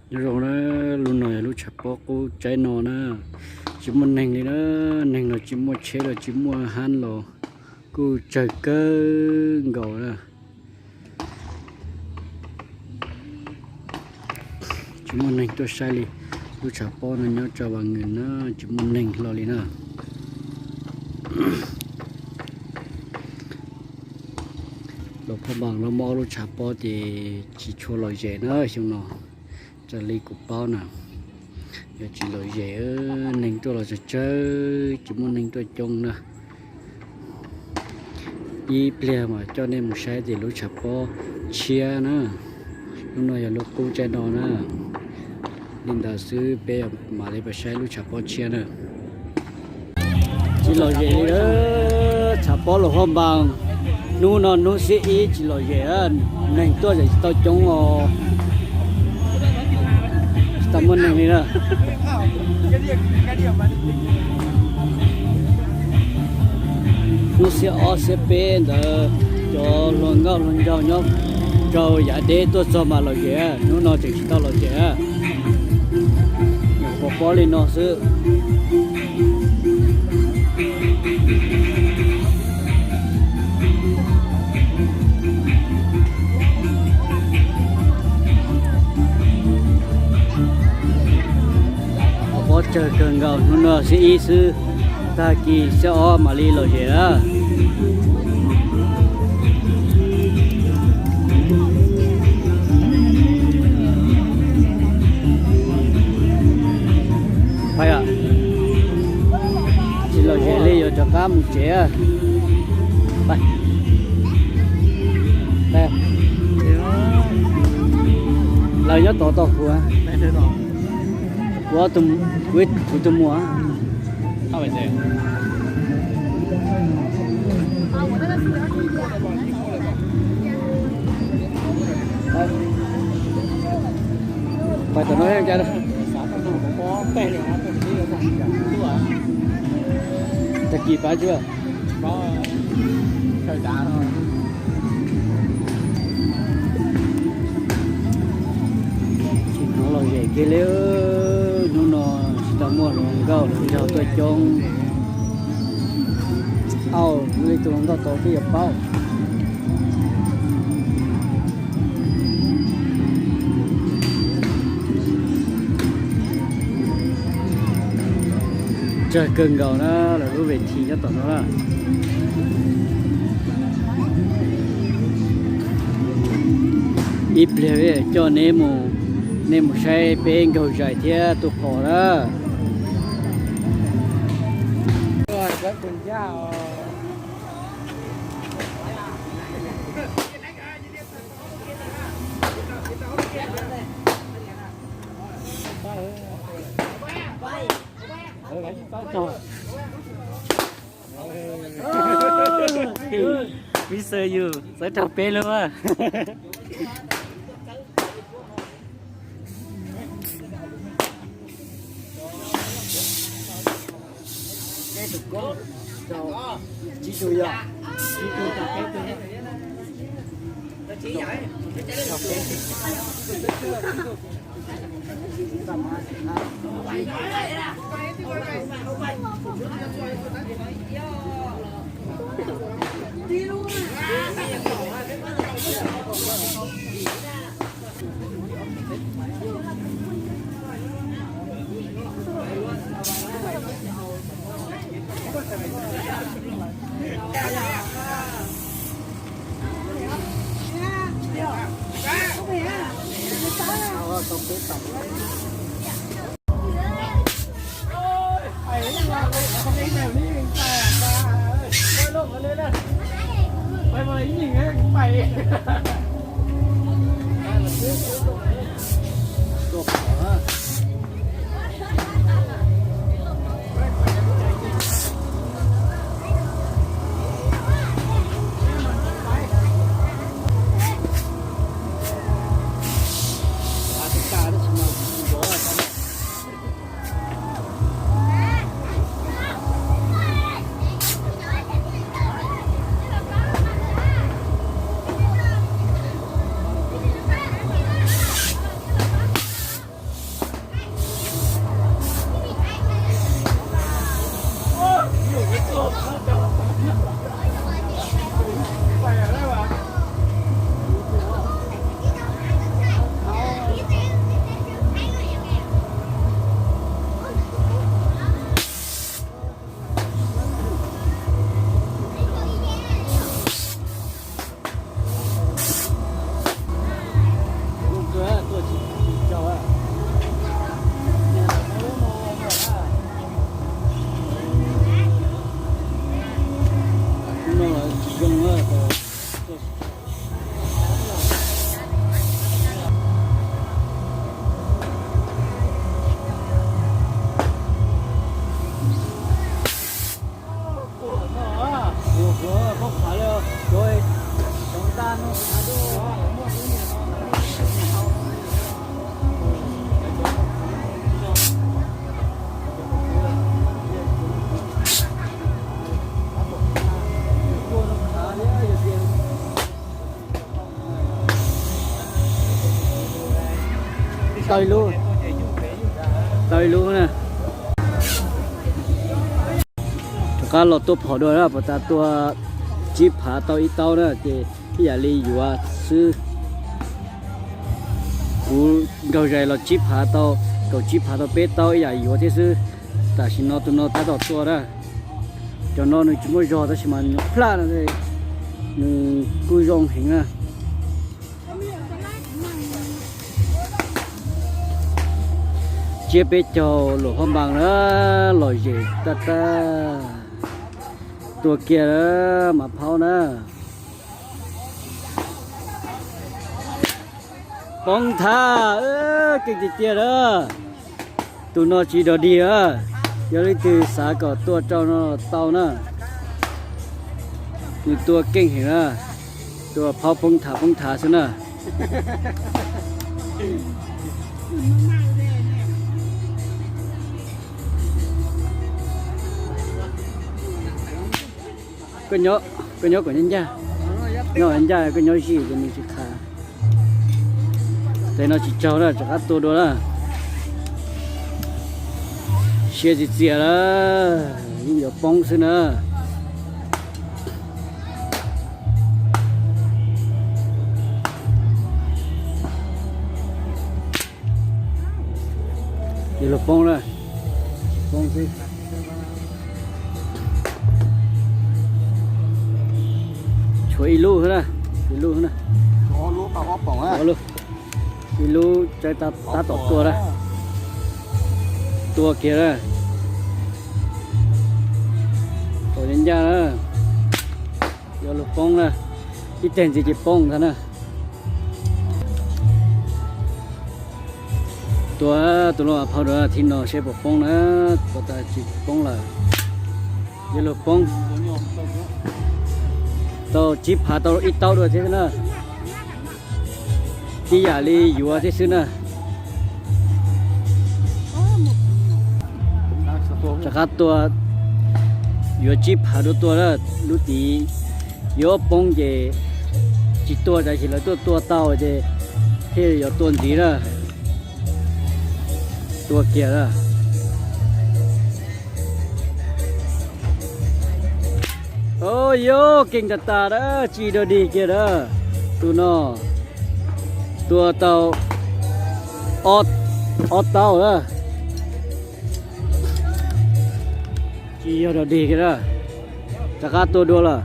Nyob zoo na, lub no yog lub tshav pob qub tsaib no na, tsis muaj neeg li na, neeg los tsis muaj, tsheb los tsis muaj, hab los kuj tsawg kawg nkaus na. Tsis muaj neeg tuaj saib li, lub tshav pob no nyob rau Vas Ngwm na, tsis muaj neeg hlo li na. Luas Phaj Npas lawv muab ob lub tshav pob ces tsis tshua lom zem na xyoo no, raws li kuv paub na, yog tsis lom zem, neeg tuaj los tsawg tsawg, tsis muaj neeg tuaj coob na. Ib pliag mas coj nej mus saib tias lub tshav pob tshiab na, lub no yog lub qub tsaib no na. Li ntawd xwb peb mam li pais saib lub tshav pob tshiab na. Tsis lom zem li, tshav pob Luas Phaj Npas hnub no hnub xiab ib tsis lom zem, neeg tuaj tsis tau coob os. Tsis tau muaj neeg li na. Hnub xiab ob xiab peb ntawd cov hluas nkauj hluas nraug nyob rau yav deb tuaj txog mas lom zem, hnub no tseem tsis tau lom zem. Nyuam qhuav pob li no xwb. Pob tsawg kawg nkaus, hnub no xiab ib xwb, tag kis xiab ob mam li lom zem na. Tsis lom zem li yuav rov qab mus tsev. Lawv nyob tod tau kuv, kuv, kuv tus muam. Pais tom no, tag kis pab tsuag. Tsis hnov lom zem kiag li, hnub no tsis tau muaj hluas nkauj hluas nraug tuaj coob. Au, li tus hluas nkauj tau twb yuav paub. Tsawg kawg nkaus na, lawv lub ves thi nyob tom no na. Ib pliag coj neb mus, neb mus saib peb nkaug zais thiab tus qos na. Vib xwb yus txawb rau peb lub. Tau ib lub, tau ib lub na. Rov qab los tua phom dua na, puas tas tua tsib phav tau ib taub na, ces ib yam li yuav xwb. Kuv nkaug zais los tsib phav tau, kaum tsib phav tau peb taub ib yam yuav thiab xwb. Tam sim no tus no tab tom tua na. Cov no nws tsis muaj zog tab sis mas nws plaj no, nws kuj zoo heev na. Tsiab peb caug luam phab npas na, lom zem tag tag. Tua kiag na, mav phaub na. Poob thav, keej tiag tiag na. Tus no tsis dog dig na. Yog leej twg xav kom tua rau no tau na. Nws tua keej heev na. Tua phaub poob thav poob thav xwb na. Koj nyob kom ncaj ncaj, nyob ncaj koj nyob zij ces nws tsis qha. Tes no tsis tsaug na, rov qab tua dua na. Siab txias txias na, yeej yuav poob xwb na. Yuav luag poob na, poob xwb. Tshuav ib lub na, ib lub na. Ib lub, ib lub tsaib tab tom tua na. Tua kiag na. Tau ncaj ncaj na. Yuav luag poob na. Ib teg ntxiv ces poob ntag na. Tua tus lub mav phaub dua thib no seb puas poob na, puas tas tsis poob lawm. Yuav luag poob. Tau tsib phav tau ib taub dua thiab na. Ib yam li yuav thiab xwb na. Rov qab tua, yuav tsib phav dua tua na, lub tid yuav poob ces tsis tua, tab sis lawv tuaj tua tau ces thiaj yuav tua ntxiv na. Tua kiag na. Yog keej tas tas na, tsis dog dig kiag na. Tus no tua tau ob taub na. Tsis yog dog dig kiag na. Rov qab tua dua lawm.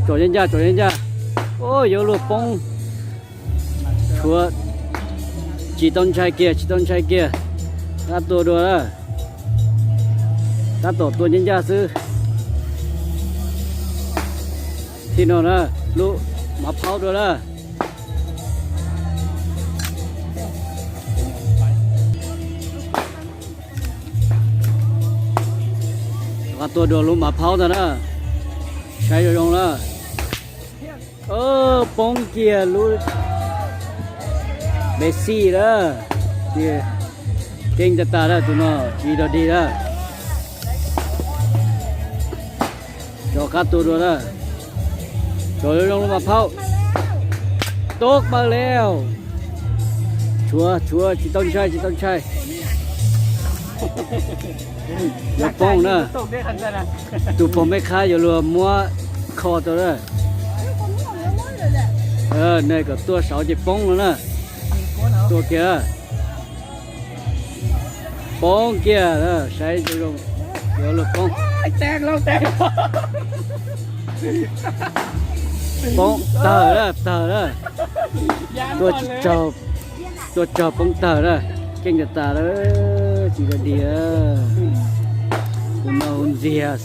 Tsom ncaj ncaj, tsom ncaj ncaj. Yuav luag poob. Tshuav, tsis tau ntshai kiag, tsis tau ntshai kiag. Rov qab tua dua na. Tab tom tua ncaj ncaj xwb. Thib no na, lub mav phaub dua na. Rov qab tua dua lub mav phaub ntag na. Saib zoo zoo na. Poob kiag lub npe xij na. Keej tas tas na, tus no tsis dog dig na. Rov qab tua dua na. Tsom zoo zoo lub mav phaub. Tub pawg leo. Tshuav, tshuav, tsis tau ntshai, tsis tau ntshai. Yuav poob na. Tus pog mej qhab yuav luag muab kho tau na. Nej kom tuaj saud ces poob no na. Tua kiag. Poob kiag, saib zoo zoo, yuav luag poob. Poob tawg na, tawg na. Tua tsis tsaug, tua tsaug poob tawg na. Keej tas tas, tsis dog dig. Tus no ntxiag xwb.